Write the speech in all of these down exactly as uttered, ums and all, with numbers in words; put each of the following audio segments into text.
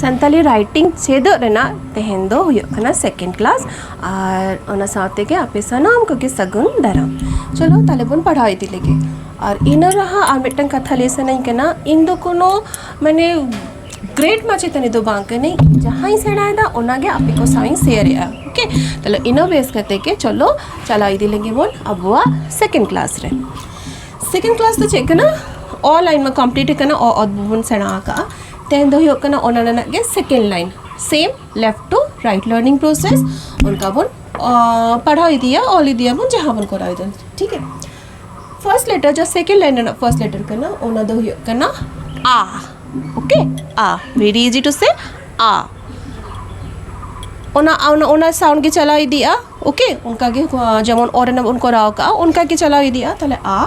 Santali writing ᱪᱮᱫᱚᱜ ᱨᱮᱱᱟᱜ ᱛᱮᱦᱮᱧ ᱫᱚ ᱦᱩᱭᱩᱜ ᱠᱟᱱᱟ ᱥᱮᱠᱮᱱᱰ ᱠᱞᱟᱥ᱾ ᱟᱨ ᱚᱱᱟ ᱥᱟᱶ ᱛᱮᱜᱮ ᱟᱯᱮ ᱥᱟᱱᱟᱢ ᱠᱚᱜᱮ ᱥᱟᱹᱜᱩᱱ ᱫᱟᱨᱟᱢ᱾ ᱪᱚᱞᱚ ᱛᱟᱦᱞᱮ ᱵᱚᱱ ᱯᱟᱲᱦᱟᱣ ᱤᱫᱤ ᱞᱮᱜᱮ᱾ ᱟᱨ ᱤᱱᱟᱹ ᱞᱟᱦᱟ ᱟᱨ ᱢᱤᱫᱴᱟᱝ ᱠᱟᱛᱷᱟ ᱞᱟᱹᱭ ᱥᱟᱱᱟᱧ ᱠᱟᱱᱟ, ᱤᱧ ᱫᱚ ᱠᱳᱱᱳ ᱢᱟᱱᱮ ᱜᱨᱮᱴ ᱢᱟᱪᱮᱛᱟᱹᱱᱤ ᱫᱚ ᱵᱟᱝ ᱠᱟᱹᱱᱟᱹᱧ᱾ ᱡᱟᱦᱟᱸᱧ ᱥᱮᱬᱟᱭᱮᱫᱟ ᱚᱱᱟᱜᱮ ᱟᱯᱮ ᱠᱚ ᱥᱟᱶ ᱤᱧ ᱥᱮᱭᱟᱨᱮᱜᱼᱟ᱾ ᱳᱠᱮ, ᱛᱟᱦᱞᱮ ᱤᱱᱟᱹ ᱵᱮᱥ ᱠᱟᱛᱮ ᱜᱮ ᱪᱚᱞᱚ ᱪᱟᱞᱟᱣ ᱤᱫᱤ ᱞᱮᱜᱮ ᱵᱚᱱ ᱟᱵᱚᱣᱟᱜ ᱥᱮᱠᱮᱱᱰ ᱠᱞᱟᱥ ᱨᱮ᱾ ᱥᱮᱠᱮᱱᱰ ᱠᱞᱟᱥ ᱫᱚ ᱪᱮᱫ ᱠᱟᱱᱟ? ᱚ ᱞᱟᱭᱤᱱ ᱢᱟ ᱠᱚᱢᱯᱞᱤᱴ ᱟᱠᱟᱱᱟ, ᱚ ᱚᱛ ᱵᱚᱱ ᱥᱮᱬᱟ ᱟᱠᱟᱜᱼᱟ᱾ ᱛᱮᱦᱮᱧ ᱫᱚ ᱦᱩᱭᱩᱜ ᱠᱟᱱᱟ ᱚᱱᱟ ᱨᱮᱱᱟᱜ ᱜᱮ ᱥᱮᱠᱮᱱᱰ ᱞᱟᱭᱤᱱ, ᱥᱮᱢ left two right learning process. ᱚᱱᱠᱟ ᱵᱚᱱ ᱟᱸ, ᱯᱟᱲᱦᱟᱣ ᱤᱫᱤᱭᱟ, ᱚᱞ ᱤᱫᱤᱭᱟᱵᱚᱱ, ᱡᱟᱦᱟᱸ ᱵᱚᱱ ᱠᱚᱨᱟᱣ ᱤᱫᱤᱭᱟ᱾ ᱴᱷᱤᱠ ᱜᱮᱭᱟ, ᱯᱷᱟᱨᱥᱴ ᱞᱮᱴᱟᱨ, ᱡᱟᱦᱟᱸ ᱥᱮᱠᱮᱱᱰ ᱞᱟᱭᱤᱱ ᱨᱮᱱᱟᱜ ᱯᱷᱟᱨᱥᱴ ᱞᱮᱴᱟᱨ ᱠᱟᱱᱟ, ᱚᱱᱟ ᱫᱚ ᱦᱩᱭᱩᱜ ᱠᱟᱱᱟ ᱟ᱾ ᱳᱠᱮ, ᱟ, very easy to say, ᱟ᱾ ᱚᱱᱟ ᱚᱱᱟ ᱚᱱᱟ ᱥᱟᱣᱩᱱᱰ ᱜᱮ ᱪᱟᱞᱟᱣ ᱤᱫᱤᱜᱼᱟ᱾ ᱳᱠᱮ, ᱚᱱᱠᱟ ᱜᱮ ᱡᱮᱢᱚᱱ ᱚ ᱨᱮᱱᱟᱜ ᱵᱚᱱ ᱠᱚᱨᱟᱣ ᱟᱠᱟᱜᱼᱟ, ᱚᱱᱠᱟ ᱜᱮ ᱪᱟᱞᱟᱣ ᱤᱫᱤᱜᱼᱟ᱾ ᱛᱟᱦᱞᱮ ᱟ,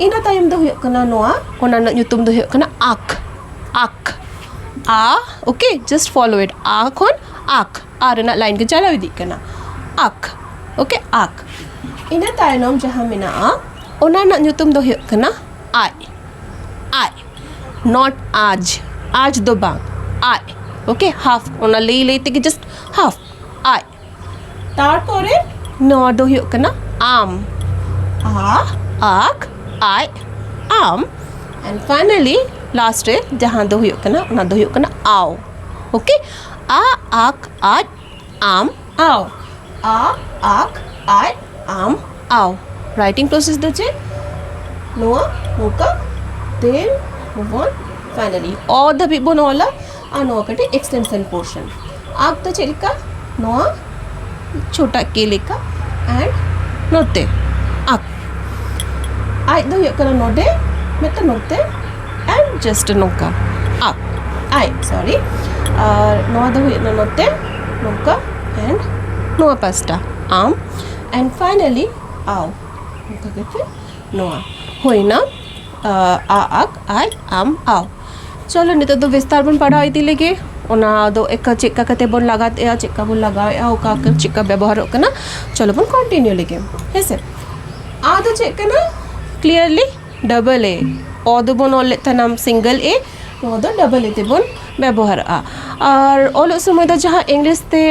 ᱤᱱᱟᱹ ᱛᱟᱭᱚᱢ ᱫᱚ ᱦᱩᱭᱩᱜ ᱠᱟᱱᱟ ᱱᱚᱣᱟ, ᱚᱱᱟ ᱨᱮᱱᱟᱜ ᱧᱩᱛᱩᱢ ᱫᱚ ᱦᱩᱭᱩᱜ ᱠᱟᱱᱟ ᱟᱠ, ᱟᱠ, ᱟ᱾ ᱳᱠᱮ, just follow it, ᱟ ᱠᱷᱚᱱ ᱟᱠ, ᱟ ᱨᱮᱱᱟᱜ ᱞᱟᱭᱤᱱ ᱜᱮ ᱪᱟᱞᱟᱣ ᱤᱫᱤᱜ ᱠᱟᱱᱟ, ᱟᱠ᱾ ᱳᱠᱮ, ᱟᱠ᱾ ᱤᱱᱟᱹ ᱛᱟᱭᱱᱚᱢ ᱡᱟᱦᱟᱸ ᱢᱮᱱᱟᱜᱼᱟ, ᱚᱱᱟ ᱨᱮᱱᱟᱜ ᱧᱩᱛᱩᱢ ᱫᱚ ᱦᱩᱭᱩᱜ ᱠᱟᱱᱟ ᱟᱡ, ᱟᱡ, not ᱟᱡ, ᱟᱡ ᱫᱚ ᱵᱟᱝ, ᱟᱡ᱾ ᱳᱠᱮ, ᱦᱟᱯ, ᱚᱱᱟ ᱞᱟᱹᱭ ᱞᱟᱹᱭ ᱛᱮᱜᱮ just ᱦᱟᱯ, ᱟᱡ᱾ ᱛᱟᱨᱯᱚᱨᱮ ᱱᱚᱣᱟ ᱫᱚ ᱦᱩᱭᱩᱜ ᱠᱟᱱᱟ ᱟᱢ, ᱟ, ᱟᱠ, ᱟᱡ, ᱟᱢ᱾ And finally last ᱨᱮ ᱡᱟᱦᱟᱸ ᱫᱚ ᱦᱩᱭᱩᱜ ᱠᱟᱱᱟ, ᱚᱱᱟ ᱫᱚ ᱦᱩᱭᱩᱜ ᱠᱟᱱᱟ ᱟᱣ᱾ ᱳᱠᱮ, ᱟ, ᱟᱠ, ᱟᱡ, ᱟᱢ, ᱟᱣ᱾ ᱟ, ᱟᱠ, ᱟᱡ, ᱟᱢ, ᱟᱣ᱾ ᱨᱟᱭᱴᱤᱝ ᱯᱨᱚᱥᱮᱥ ᱫᱚ ᱪᱮᱫ? ᱱᱚᱣᱟ ᱱᱚᱝᱠᱟ, then move on, finally ᱚ ᱫᱷᱟᱹᱵᱤᱡ ᱵᱚᱱ ᱚᱞᱟ᱾ ᱟᱨ ᱱᱚᱣᱟ ᱠᱟᱹᱴᱤᱡ ᱮᱠᱥᱴᱮᱱᱥᱚᱱ ᱯᱳᱨᱥᱚᱱ᱾ ᱟᱠ ᱫᱚ ᱪᱮᱫ ᱞᱮᱠᱟ? ᱱᱚᱣᱟ ᱪᱷᱳᱴᱟ ᱠᱮ ᱞᱮᱠᱟ, and ᱱᱚᱛᱮ ᱟᱠ᱾ ᱟᱡ ᱫᱚ ᱦᱩᱭᱩᱜ ᱠᱟᱱᱟ ᱱᱚᱰᱮ, ᱢᱤᱫᱴᱟᱝ ᱱᱚᱛᱮ, and just ᱱᱚᱝᱠᱟ ᱟᱠ, ᱟᱡ, ᱥᱚᱨᱤ᱾ ᱟᱨ ᱱᱚᱣᱟ ᱫᱚ ᱦᱩᱭᱩᱜ ᱠᱟᱱᱟ ᱱᱚᱛᱮ ᱱᱚᱝᱠᱟ, and ᱱᱚᱣᱟ ᱯᱟᱥᱴᱟ ᱟᱢ, and finally ᱟᱣ᱾ ᱱᱚᱝᱠᱟ ᱠᱟᱛᱮ ᱱᱚᱣᱟ ᱦᱩᱭᱱᱟ, ᱟ, ᱟ, ᱟᱠ, ᱟᱡ, ᱟᱢ, ᱟᱣ᱾ ᱪᱚᱞᱚ, ᱱᱤᱛᱚᱜ ᱫᱚ ᱵᱤᱥᱛᱟᱨ ᱵᱚᱱ ᱯᱟᱲᱦᱟᱣ ᱤᱫᱤ ᱞᱮᱜᱮ᱾ ᱚᱱᱟ ᱫᱚ ᱮᱠᱟ-, ᱪᱮᱫ ᱞᱮᱠᱟ ᱠᱟᱛᱮ ᱵᱚᱱ ᱞᱟᱜᱟᱣᱮᱫᱼᱟ, ᱪᱮᱫ ᱞᱮᱠᱟ ᱵᱚᱱ ᱞᱟᱜᱟᱣᱮᱫᱼᱟ, ᱚᱠᱟ ᱠᱚ ᱪᱮᱫ ᱞᱮᱠᱟ ᱵᱮᱵᱚᱦᱟᱨᱚᱜ ᱠᱟᱱᱟ, ᱪᱚᱞᱚ ᱵᱚᱱ ᱠᱚᱱᱴᱤᱱᱤᱭᱩ ᱞᱮᱜᱮ, ᱦᱮᱸ ᱥᱮ᱾ ᱟ ᱫᱚ ᱪᱮᱫ ᱠᱟᱱᱟ? ᱠᱞᱤᱭᱟᱨᱞᱤ ᱰᱚᱵᱚᱞ ᱮ᱾ ᱚ ᱫᱚᱵᱚᱱ ᱚᱞ ᱞᱮᱫ ᱛᱟᱦᱮᱱᱟ ᱥᱤᱝᱜᱮᱞ ᱮ, ᱱᱚᱣᱟ ᱫᱚ ᱰᱚᱵᱚᱞ ᱤ ᱛᱮᱵᱚᱱ ᱵᱮᱵᱚᱦᱟᱨᱚᱜᱼᱟ᱾ ᱟᱨ ᱚᱞᱚᱜ ᱥᱚᱢᱚᱭ ᱫᱚ ᱡᱟᱦᱟᱸ ᱤᱝᱞᱤᱥ ᱛᱮ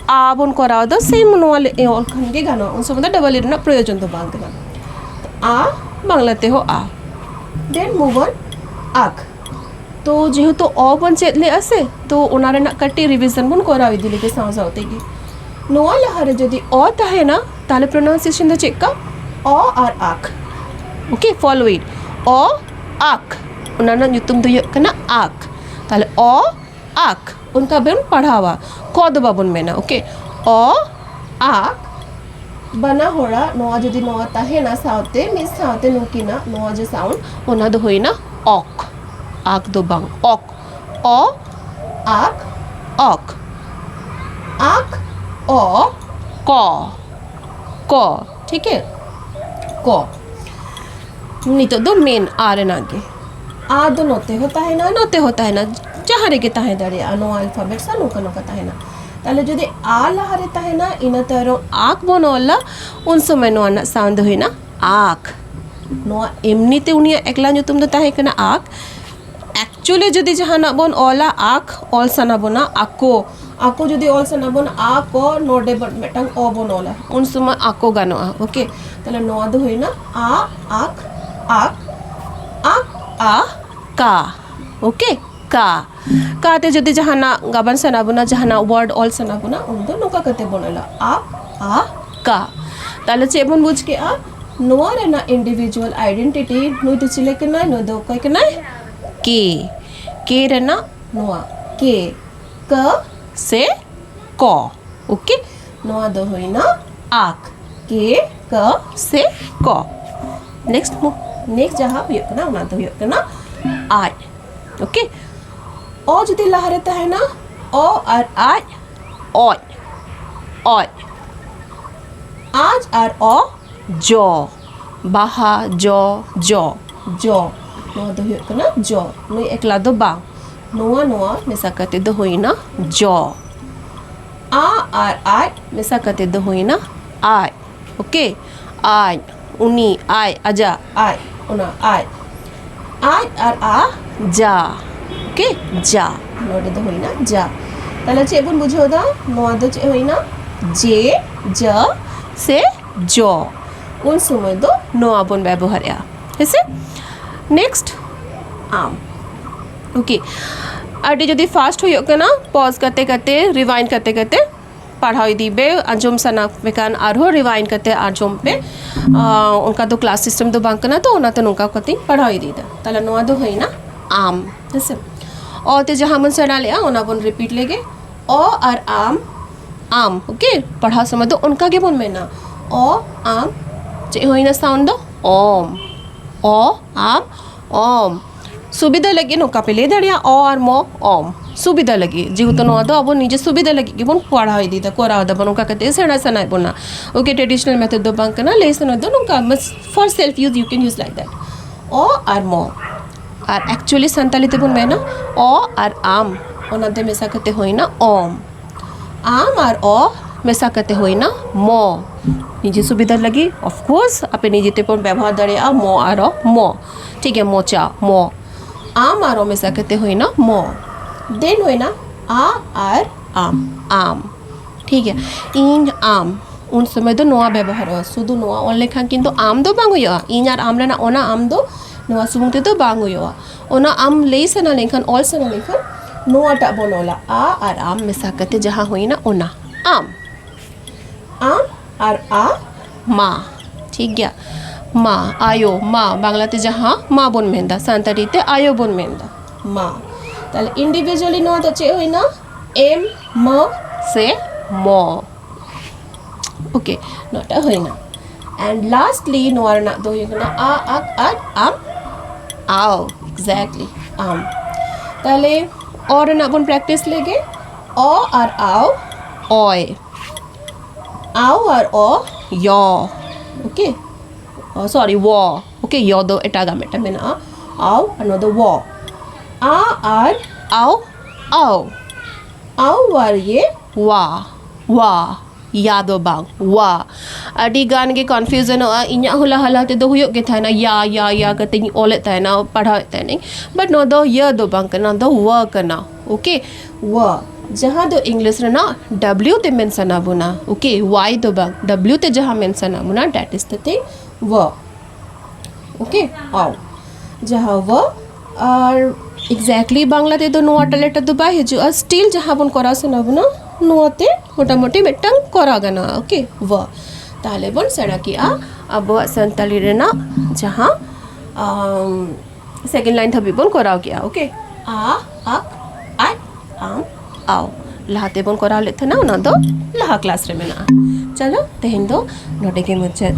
ᱟ ᱵᱚᱱ ᱠᱚᱨᱟᱣ ᱫᱚ, ᱥᱮᱢ ᱱᱚᱣᱟ ᱞᱮ- ᱚᱞ ᱠᱷᱟᱱ ᱜᱮ ᱜᱟᱱᱚᱜᱼᱟ᱾ ᱩᱱ ᱥᱚᱢᱚᱭ ᱫᱚ ᱰᱚᱵᱚᱞ ᱤ ᱨᱮᱱᱟᱜ ᱯᱨᱚᱭᱳᱡᱚᱱ ᱫᱚ ᱵᱟᱝ ᱠᱟᱱᱟ᱾ ᱟ, ᱵᱟᱝᱞᱟ ᱛᱮᱦᱚᱸ ᱟ᱾ Then move on, ᱟᱠ᱾ ᱛᱚ ᱡᱮᱦᱮᱛᱩ ᱚ ᱵᱚᱱ ᱪᱮᱫ ᱞᱮᱜᱼᱟ ᱥᱮ, ᱛᱚ ᱚᱱᱟ ᱨᱮᱱᱟᱜ ᱠᱟᱹᱴᱤᱡ ᱨᱤᱵᱷᱤᱡᱚᱱ ᱵᱚᱱ ᱠᱚᱨᱟᱣ ᱤᱫᱤ ᱞᱮᱜᱮ ᱥᱟᱶ ᱥᱟᱶ ᱛᱮᱜᱮ᱾ ᱱᱚᱣᱟ ᱞᱟᱦᱟᱨᱮ ᱡᱩᱫᱤ ᱚ ᱛᱟᱦᱮᱱᱟ, ᱛᱟᱦᱞᱮ ᱯᱨᱚᱱᱟᱣᱱᱥᱤᱭᱮᱥᱚᱱ ᱫᱚ ᱪᱮᱫ ᱞᱮᱠᱟ? ᱚ ᱟᱨ ᱟᱠ᱾ Okay, follow it. ᱚ, ᱟᱠ᱾ ᱚᱱᱟ ᱨᱮᱱᱟᱜ ᱧᱩᱛᱩᱢ ᱫᱚ ᱦᱩᱭᱩᱜ ᱠᱟᱱᱟ ᱟᱠ᱾ ᱛᱟᱦᱞᱮ ᱚ, ᱟᱠ, ᱚᱱᱠᱟ ᱵᱚᱱ ᱯᱟᱲᱦᱟᱣᱟ, ᱠᱚ ᱫᱚ ᱵᱟᱵᱚᱱ ᱢᱮᱱᱟ᱾ Okay, ᱚ, ᱟᱠ᱾ ᱵᱟᱱᱟ ᱦᱚᱲᱟᱜ ᱱᱚᱣᱟ ᱡᱩᱫᱤ ᱱᱚᱣᱟ ᱛᱟᱦᱮᱱᱟ ᱥᱟᱶᱛᱮ, ᱢᱤᱫ ᱥᱟᱶᱛᱮ ᱱᱩᱠᱤᱱᱟᱜ ᱱᱚᱣᱟ ᱡᱮ ᱥᱟᱣᱩᱱᱰ, ᱚᱱᱟ ᱫᱚ ᱦᱩᱭᱱᱟ ᱚᱠ᱾ ᱟᱠ ᱫᱚ ᱵᱟᱝ, ᱚᱠ᱾ ᱚ, ᱟᱠ, ᱚᱠ᱾ ᱟᱠ, ᱚ, ᱠᱚ, ᱠᱚ᱾ ᱴᱷᱤᱠ ᱜᱮ? ᱠᱚ᱾ ᱱᱤᱛᱚᱜ ᱫᱚ ᱢᱮᱱ ᱟ ᱨᱮᱱᱟᱜ ᱜᱮ᱾ ᱟ ᱫᱚ ᱱᱚᱛᱮ ᱦᱚᱸ ᱛᱟᱦᱮᱱᱟ, ᱱᱚᱛᱮ ᱦᱚᱸ ᱛᱟᱦᱮᱱᱟ, ᱡᱟᱦᱟᱸ ᱨᱮᱜᱮ ᱛᱟᱦᱮᱸ ᱫᱟᱲᱮᱭᱟᱜᱼᱟ᱾ ᱱᱚᱣᱟ ᱟᱞᱯᱷᱟᱵᱮᱴ ᱥᱟᱶ ᱱᱚᱝᱠᱟ ᱱᱚᱝᱠᱟ ᱛᱟᱦᱮᱱᱟ᱾ ᱛᱟᱦᱞᱮ ᱡᱩᱫᱤ ᱟ ᱞᱟᱦᱟᱨᱮ ᱛᱟᱦᱮᱱᱟ, ᱤᱱᱟᱹ ᱛᱟᱭᱚᱢ ᱟᱠ ᱵᱚᱱ ᱚᱞᱟ, ᱩᱱ ᱥᱚᱢᱚᱭ ᱱᱚᱣᱟ ᱨᱮᱱᱟᱜ ᱥᱟᱣᱩᱱᱰ ᱫᱚ ᱦᱩᱭᱱᱟ ᱟᱠ᱾ ᱱᱚᱣᱟ ᱮᱢᱱᱤ ᱛᱮ ᱩᱱᱤᱭᱟᱜ ᱮᱠᱞᱟ ᱧᱩᱛᱩᱢ ᱫᱚ ᱛᱟᱦᱮᱸ ᱠᱟᱱᱟ ᱟᱠ᱾ ᱮᱠᱪᱩᱭᱮᱞᱤ ᱡᱩᱫᱤ ᱡᱟᱦᱟᱱᱟᱜ ᱵᱚᱱ ᱚᱞᱟ, ᱟᱠ ᱚᱞ ᱥᱟᱱᱟ ᱵᱚᱱᱟ, ᱟᱠᱚ, ᱟᱠᱚ ᱡᱩᱫᱤ ᱚᱞ ᱥᱟᱱᱟ ᱵᱚᱱᱟ, ᱟᱠᱚ, ᱱᱚᱰᱮ ᱵᱚᱱ ᱢᱤᱫᱴᱟᱝ ᱚ ᱵᱚᱱ ᱚᱞᱟ, ᱩᱱ ᱥᱚᱢᱚᱭ ᱟᱠᱚ ᱜᱟᱱᱚᱜᱼᱟ᱾ Okay, ᱛᱟᱦᱞᱮ ᱱᱚᱣᱟ ᱫᱚ ᱦᱩᱭᱱᱟ ᱟ, ᱟᱠ, ᱟᱠ, ᱟᱠ, ᱟ, ᱠᱟ᱾ Okay, ᱠᱟ᱾ ᱠᱟ ᱛᱮ ᱡᱩᱫᱤ ᱡᱟᱦᱟᱱᱟᱜ ᱜᱟᱵᱟᱱ ᱥᱟᱱᱟ ᱵᱚᱱᱟ, ᱡᱟᱦᱟᱱᱟᱜ ᱣᱟᱨᱰ ᱚᱞ ᱥᱟᱱᱟ ᱵᱚᱱᱟ, ᱩᱱ ᱫᱚ ᱱᱚᱝᱠᱟ ᱠᱟᱛᱮ ᱵᱚᱱ ᱚᱞᱟ, ᱟ, ᱟ, ᱠᱟ᱾ ᱛᱟᱦᱞᱮ ᱪᱮᱫ ᱵᱚᱱ ᱵᱩᱡᱽ ᱠᱮᱜᱼᱟ? ᱱᱚᱣᱟ ᱨᱮᱱᱟᱜ ᱤᱱᱰᱤᱵᱷᱤᱡᱩᱣᱟᱞ ᱟᱭᱰᱮᱱᱴᱤᱴᱤ, ᱱᱩᱭ ᱫᱚ ᱪᱤᱞᱤ ᱠᱟᱱᱟᱭ? ᱱᱩᱭ ᱫᱚ ᱚᱠᱚᱭ ᱠᱟᱱᱟᱭ? ᱠᱮ᱾ ᱠᱮ ᱨᱮᱱᱟᱜ ᱱᱚᱣᱟ ᱠᱮ, ᱠᱟᱹ ᱥᱮ ᱠᱚ᱾ Okay, ᱱᱚᱣᱟ ᱫᱚ ᱦᱩᱭᱱᱟ ᱟᱠ, ᱠᱮ, ᱠᱟᱹ ᱥᱮ ᱠᱚ᱾ ᱱᱮᱠᱥᱴ, ᱱᱮᱠᱥᱴ ᱡᱟᱦᱟᱸ ᱦᱩᱭᱩᱜ ᱠᱟᱱᱟ, ᱚᱱᱟ ᱫᱚ ᱦᱩᱭᱩᱜ ᱠᱟᱱᱟ ᱟᱡ᱾ Okay, ᱚ ᱡᱩᱫᱤ ᱞᱟᱦᱟᱨᱮ ᱛᱟᱦᱮᱱᱟ, ᱚ ᱟᱨ ᱟᱡ, ᱚᱡ, ᱚᱡ᱾ ᱟᱡ ᱟᱨ ᱚ, ᱡᱚ᱾ ᱵᱟᱦᱟ, ᱡᱚ, ᱡᱚ, ᱡᱚ᱾ ᱱᱚᱣᱟ ᱫᱚ ᱦᱩᱭᱩᱜ ᱠᱟᱱᱟ ᱡᱚ᱾ ᱱᱩᱭ ᱮᱠᱞᱟ ᱫᱚ ᱵᱟᱝ, ᱱᱚᱣᱟ, ᱱᱚᱣᱟ ᱢᱮᱥᱟ ᱠᱟᱛᱮ ᱫᱚ ᱦᱩᱭᱱᱟ ᱡᱚ᱾ ᱟ ᱟᱨ ᱟᱡ ᱢᱮᱥᱟ ᱠᱟᱛᱮ ᱫᱚ ᱦᱩᱭᱱᱟ ᱟᱡ᱾ Okay, ᱟᱡ, ᱩᱱᱤ, ᱟᱡ, ᱟᱡᱟᱜ, ᱟᱡ, ᱚᱱᱟ ᱟᱡ᱾ ᱟᱡ ᱟᱨ ᱟ, ᱡᱟ᱾ ᱳᱠᱮ, ᱡᱟ, ᱱᱚᱰᱮ ᱫᱚ ᱦᱩᱭᱱᱟ ᱡᱟ᱾ ᱛᱟᱦᱚᱞᱮ ᱪᱮᱫ ᱵᱚᱱ ᱵᱩᱡᱷᱟᱹᱣ ᱫᱟ? ᱱᱚᱣᱟ ᱫᱚ ᱪᱮᱫ ᱦᱩᱭᱱᱟ? ᱡᱮ, ᱡᱟ ᱥᱮ ᱡᱚ, ᱩᱱ ᱥᱚᱢᱚᱭ ᱫᱚ ᱱᱚᱣᱟ ᱵᱚᱱ ᱵᱮᱵᱚᱦᱟᱨᱮᱜᱼᱟ, ᱦᱮᱸᱥᱮ? ᱱᱮᱠᱥᱴ, ᱟᱢ᱾ ᱳᱠᱮ, ᱟᱹᱰᱤ ᱡᱩᱫᱤ ᱯᱷᱟᱥᱴ ᱦᱩᱭᱩᱜ ᱠᱟᱱᱟ, ᱯᱚᱡᱽ ᱠᱟᱛᱮ ᱠᱟᱛᱮ, ᱨᱤᱣᱟᱭᱤᱱᱰ ᱠᱟᱛᱮ ᱠᱟᱛᱮ ᱯᱟᱲᱦᱟᱣ ᱤᱫᱤ ᱯᱮ᱾ ᱟᱸᱡᱚᱢ ᱥᱟᱱᱟ ᱯᱮ ᱠᱷᱟᱱ ᱟᱨᱦᱚᱸ ᱨᱤᱣᱟᱭᱤᱱᱰ ᱠᱟᱛᱮ ᱟᱸᱡᱚᱢ ᱯᱮ᱾ ᱟᱸ, ᱚᱱᱠᱟ ᱫᱚ ᱠᱞᱟᱥ ᱥᱤᱥᱴᱮᱢ ᱫᱚ ᱵᱟᱝ ᱠᱟᱱᱟ, ᱛᱚ ᱚᱱᱟᱛᱮ ᱱᱚᱝᱠᱟ ᱠᱟᱛᱮᱧ ᱯᱟᱲᱦᱟᱣ ᱤᱫᱤᱭᱮᱫᱟ᱾ ᱛᱟᱦᱚᱞᱮ ᱱᱚᱣᱟ ᱫᱚ ᱦᱩᱭᱱᱟ ᱟᱢ, ᱦᱮᱸᱥᱮ? ᱚ ᱛᱮ ᱡᱟᱦᱟᱸ ᱵᱚᱱ ᱥᱮᱬᱟ ᱞᱮᱜᱼᱟ, ᱚᱱᱟ ᱵᱚᱱ ᱨᱤᱯᱤᱴ ᱞᱮᱜᱮ᱾ ᱚ ᱟᱨ ᱟᱢ, ᱟᱢ, ᱳᱠᱮ? ᱯᱟᱲᱦᱟᱣ ᱥᱚᱢᱚᱭ ᱫᱚ ᱚᱱᱠᱟ ᱜᱮᱵᱚᱱ ᱢᱮᱱᱟ, ᱚ, ᱟᱢ᱾ ᱪᱮᱫ ᱦᱩᱭᱱᱟ ᱥᱟᱣᱩᱱᱰ ᱫᱚ? ᱚᱢ᱾ ᱚ, ᱟᱢ, ᱚᱢ᱾ ᱥᱩᱵᱤᱫᱷᱟ ᱞᱟᱹᱜᱤᱫ ᱱᱚᱝᱠᱟ ᱯᱮ ᱞᱟᱹᱭ ᱫᱟᱲᱮᱭᱟᱜᱼᱟ, ᱚ ᱟᱨ ᱢᱚ, ᱚᱢ᱾ ᱥᱩᱵᱤᱫᱷᱟ ᱞᱟᱹᱜᱤᱫ, ᱡᱮᱦᱮᱛᱩ ᱱᱚᱣᱟ ᱫᱚ ᱟᱵᱚ ᱱᱤᱡᱮ ᱥᱩᱵᱤᱫᱷᱟ ᱞᱟᱹᱜᱤᱫ ᱜᱮᱵᱚᱱ ᱯᱟᱲᱦᱟᱣ ᱤᱫᱤᱭᱮᱫᱟ, ᱠᱚᱨᱟᱣ ᱫᱟᱵᱚᱱ, ᱚᱱᱠᱟ ᱠᱟᱛᱮ ᱥᱮᱬᱟ ᱥᱟᱱᱟᱭᱮᱫ ᱵᱚᱱᱟ᱾ ᱳᱠᱮ, ᱴᱨᱮᱰᱤᱥᱚᱱᱟᱞ ᱢᱮᱛᱷᱚᱰ ᱫᱚ ᱵᱟᱝ ᱠᱟᱱᱟ, ᱞᱟᱹᱭ ᱥᱟᱱᱟ ᱫᱚ ᱱᱚᱝᱠᱟ, ᱢᱟᱥ-, for self use you can use like that. ᱚ ᱟᱨ ᱢᱚ᱾ ᱟᱨ ᱮᱠᱪᱩᱭᱮᱞᱤ ᱥᱟᱱᱛᱟᱲᱤ ᱛᱮᱵᱚᱱ ᱢᱮᱱᱟ ᱚ ᱟᱨ ᱟᱢ, ᱚᱱᱟ ᱫᱚ ᱢᱮᱥᱟ ᱠᱟᱛᱮ ᱦᱩᱭᱱᱟ ᱚᱢ᱾ ᱟᱢ ᱟᱨ ᱚ ᱢᱮᱥᱟ ᱠᱟᱛᱮ ᱦᱩᱭᱱᱟ ᱢᱚ᱾ ᱱᱤᱡᱮ ᱥᱩᱵᱤᱫᱷᱟ ᱞᱟᱹᱜᱤᱫ, of course, ᱟᱯᱮ ᱱᱤᱡᱮ ᱛᱮᱯᱮ ᱵᱮᱵᱚᱦᱟᱨ ᱫᱟᱲᱮᱭᱟᱜᱼᱟ ᱢᱚ ᱟᱨ ᱚ, ᱢᱚ᱾ ᱴᱷᱤᱠ ᱜᱮᱭᱟ, ᱢᱚᱪᱟ, ᱢᱚ᱾ ᱟᱢ ᱟᱨ ᱚ ᱢᱮᱥᱟ ᱠᱟᱛᱮ ᱦᱩᱭᱱᱟ ᱢᱚ᱾ ᱫᱮᱱ ᱦᱩᱭᱱᱟ ᱟ ᱟᱨ ᱟᱢ, ᱟᱢ᱾ ᱴᱷᱤᱠ ᱜᱮᱭᱟ, ᱤᱧ, ᱟᱢ, ᱩᱱ ᱥᱚᱢᱚᱭ ᱫᱚ ᱱᱚᱣᱟ ᱵᱮᱵᱚᱦᱟᱨᱚᱜᱼᱟ᱾ ᱥᱩᱫᱷᱩ ᱱᱚᱣᱟ ᱚᱞ ᱞᱮᱠᱷᱟᱱ ᱠᱤᱱᱛᱩ ᱟᱢ ᱫᱚ ᱵᱟᱝ ᱦᱩᱭᱩᱜᱼᱟ, ᱤᱧ ᱟᱨ ᱟᱢ ᱨᱮᱱᱟᱜ ᱚᱱᱟ ᱟᱢ ᱫᱚ ᱱᱚᱣᱟ ᱥᱩᱢᱩᱝ ᱛᱮᱫᱚ ᱵᱟᱝ ᱦᱩᱭᱩᱜᱼᱟ᱾ ᱚᱱᱟ ᱟᱢ ᱞᱟᱹᱭ ᱥᱟᱱᱟ ᱞᱮᱱᱠᱷᱟᱱ, ᱚᱞ ᱥᱟᱱᱟ ᱞᱮᱱᱠᱷᱟᱱ, ᱱᱚᱣᱟᱴᱟᱜ ᱵᱚᱱ ᱚᱞᱟ, ᱟ ᱟᱨ ᱟᱢ ᱢᱮᱥᱟ ᱠᱟᱛᱮ ᱡᱟᱦᱟᱸ ᱦᱩᱭᱱᱟ ᱚᱱᱟ, ᱟᱢ᱾ ᱟᱢ ᱟᱨ ᱟ, ᱢᱟ᱾ ᱴᱷᱤᱠ ᱜᱮᱭᱟ, ᱢᱟ, ᱟᱭᱳ, ᱢᱟ, ᱵᱟᱝᱞᱟᱛᱮ ᱡᱟᱦᱟᱸ ᱢᱟ ᱵᱚᱱ ᱢᱮᱱᱫᱟ, ᱥᱟᱱᱛᱟᱲᱤ ᱛᱮ ᱟᱭᱳ ᱵᱚᱱ ᱢᱮᱱᱫᱟ, ᱢᱟ᱾ ᱛᱟᱦᱞᱮ ᱤᱱᱰᱤᱵᱷᱤᱡᱩᱣᱟᱞᱤ ᱱᱚᱣᱟ ᱫᱚ ᱪᱮᱫ ᱦᱩᱭᱱᱟ? ᱮᱢ, ᱢᱟ ᱥᱮ ᱢᱚ᱾ ᱳᱠᱮ, ᱱᱚᱣᱟᱴᱟᱜ ᱦᱩᱭᱱᱟ᱾ And lastly ᱱᱚᱣᱟ ᱨᱮᱱᱟᱜ ᱫᱚ ᱦᱩᱭᱩᱜ ᱠᱟᱱᱟ ᱟ, ᱟᱠ, ᱟᱡ, ᱟᱢ, ᱟᱣ᱾ Exactly, ᱟᱢ᱾ ᱛᱟᱦᱞᱮ ᱚ ᱨᱮᱱᱟᱜ ᱵᱚᱱ ᱯᱨᱮᱠᱴᱤᱥ ᱞᱮᱜᱮ᱾ ᱚ ᱟᱨ ᱟᱣ, ᱚᱭ᱾ ᱟᱣ ᱟᱨ ᱚ, ᱭᱚ᱾ ᱳᱠᱮ, ᱥᱚᱨᱤ, ᱣᱚ᱾ ᱳᱠᱮ, ᱭᱚ ᱫᱚ ᱮᱴᱟᱜᱟᱜ ᱢᱤᱫᱴᱟᱝ ᱢᱮᱱᱟᱜᱼᱟ, ᱟᱣ, ᱟᱨ ᱱᱚᱣᱟ ᱫᱚ ᱣᱚ᱾ ᱟ ᱟᱨ ᱟᱣ, ᱟᱣ᱾ ᱟᱣ ᱟᱨ ᱤᱭᱮ, ᱣᱟ, ᱣᱟ᱾ ᱭᱟ ᱫᱚ ᱵᱟᱝ, ᱣᱟ᱾ ᱟᱹᱰᱤ ᱜᱟᱱ ᱜᱮ ᱠᱚᱱᱯᱷᱤᱭᱩᱡᱚᱱᱚᱜᱼᱟ᱾ ᱤᱧᱟᱹᱜ ᱦᱚᱸ ᱞᱟᱦᱟ ᱞᱟᱦᱟ ᱛᱮᱫᱚ ᱦᱩᱭᱩᱜ ᱜᱮ ᱛᱟᱦᱮᱱᱟ, ᱭᱟ ᱭᱟ ᱭᱟ ᱠᱟᱛᱮᱧ ᱚᱞᱮᱫ ᱛᱟᱦᱮᱱᱟ, ᱯᱟᱲᱦᱟᱣᱮᱫ ᱛᱟᱦᱮᱱᱟᱹᱧ᱾ ᱵᱟᱴ ᱱᱚᱣᱟ ᱫᱚ ᱭᱟ ᱫᱚ ᱵᱟᱝ ᱠᱟᱱᱟ, ᱱᱚᱣᱟ ᱫᱚ ᱣᱟ ᱠᱟᱱᱟ᱾ ᱳᱠᱮ, ᱣᱟ, ᱡᱟᱦᱟᱸ ᱫᱚ ᱤᱝᱞᱤᱥ ᱨᱮᱱᱟᱜ ᱰᱟᱵᱽᱞᱤᱭᱩ ᱛᱮ ᱢᱮᱱ ᱥᱟᱱᱟ ᱵᱚᱱᱟ᱾ ᱳᱠᱮ, ᱣᱟᱭ ᱫᱚ ᱵᱟᱝ, ᱰᱟᱵᱽᱞᱤᱭᱩ ᱛᱮ ᱡᱟᱦᱟᱸ ᱢᱮᱱ ᱥᱟᱱᱟ ᱵᱚᱱᱟ, that is the thing, ᱣᱟ᱾ ᱳᱠᱮ, ᱟᱣ, ᱡᱟᱦᱟᱸ ᱣᱟ᱾ ᱟᱨ ᱮᱠᱡᱮᱠᱴᱞᱤ ᱵᱟᱝᱞᱟ ᱛᱮᱫᱚ ᱱᱚᱣᱟᱴᱟᱜ ᱞᱮᱴᱟᱨ ᱫᱚ ᱵᱟᱭ ᱦᱤᱡᱩᱜᱼᱟ᱾ ᱥᱴᱤᱞ ᱡᱟᱦᱟᱸ ᱵᱚᱱ ᱠᱚᱨᱟᱣ ᱥᱟᱱᱟ ᱵᱚᱱᱟ, ᱱᱚᱣᱟᱛᱮ ᱢᱚᱴᱟᱢᱩᱴᱤ ᱢᱤᱫᱴᱟᱝ ᱠᱚᱨᱟᱣ ᱜᱟᱱᱚᱜᱼᱟ᱾ ᱳᱠᱮ, ᱣᱟ᱾ ᱛᱟᱦᱞᱮ ᱵᱚᱱ ᱥᱮᱬᱟ ᱠᱮᱜᱼᱟ ᱟᱵᱚᱣᱟᱜ ᱥᱟᱱᱛᱟᱲᱤ ᱨᱮᱱᱟᱜ ᱡᱟᱦᱟᱸ ᱥᱮᱠᱮᱱᱰ ᱞᱟᱭᱤᱱ ᱫᱷᱟᱹᱵᱤᱡ ᱵᱚᱱ ᱠᱚᱨᱟᱣ ᱠᱮᱜᱼᱟ᱾ ᱳᱠᱮ, ᱟ, ᱟᱠ, ᱟᱡ, ᱟᱢ, ᱟᱣ᱾ ᱞᱟᱦᱟ ᱛᱮᱵᱚᱱ ᱠᱚᱨᱟᱣ ᱞᱮᱫ ᱛᱟᱦᱮᱱᱟ, ᱚᱱᱟ ᱫᱚ ᱞᱟᱦᱟ ᱠᱞᱟᱥ ᱨᱮ ᱢᱮᱱᱟᱜᱼᱟ᱾ ᱪᱚᱞᱚ, ᱛᱮᱦᱮᱧ ᱫᱚ ᱱᱚᱰᱮ ᱜᱮ ᱢᱩᱪᱟᱹᱫ᱾